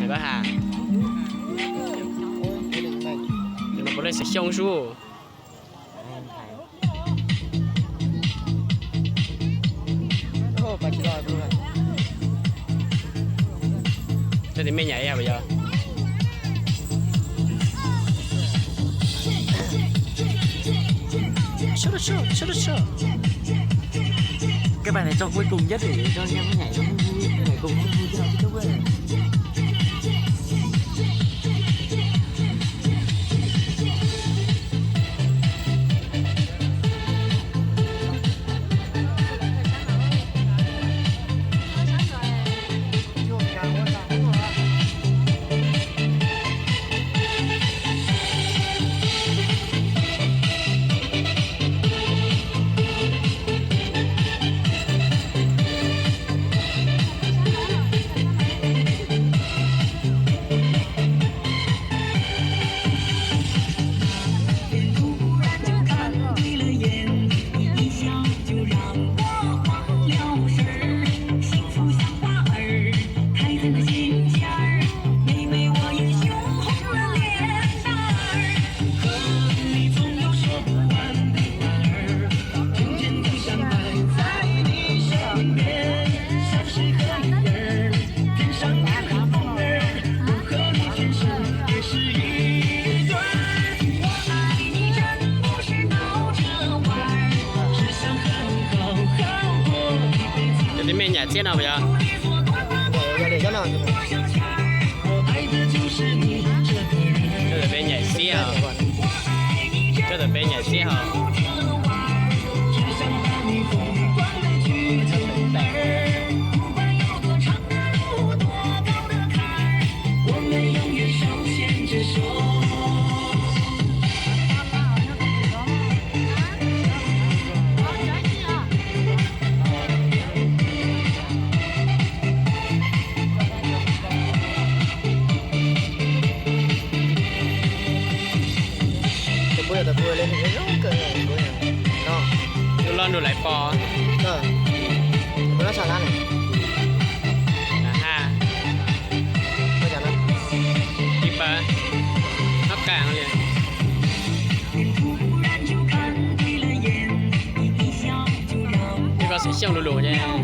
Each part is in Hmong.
Pab has, no puav leej xwm Xyooj sub. Cov tiv mej nyam ib yam puas yog? Các bạn hãy cho cuối cùng nhất để cho anh em nhảy cho vui, nhảy cùng vui vui cho nó kết thúc ấy. Cov tiv mej nyam txiab no puas yog? Cov tiv mej nyam txiab os. Cov tiv mej nyam txiab os. Lub loj nrug laiv pos. Ha, ib pab noj qab li. Ib ko xwm Xyooj lug lug ces.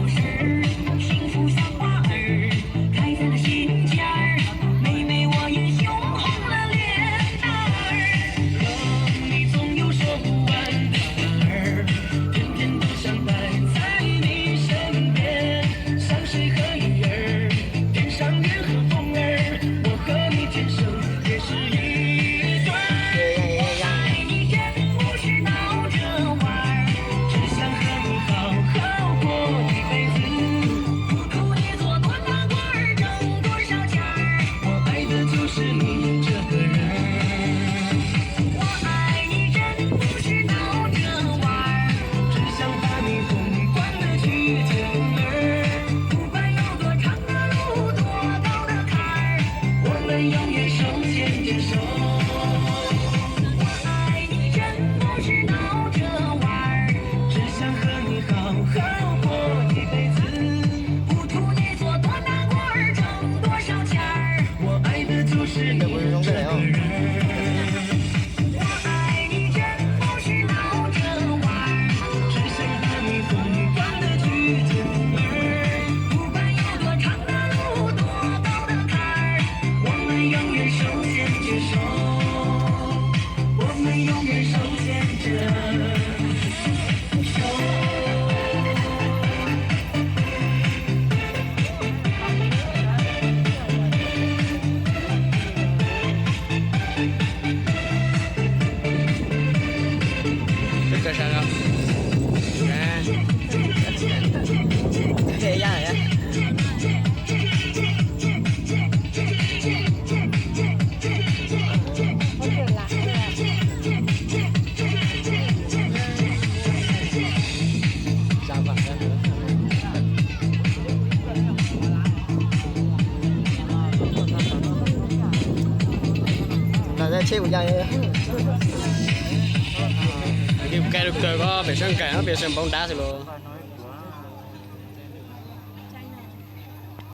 Kuv kais lug kawg ko pem sab nkaim no, pem sab npaum dab xwb los.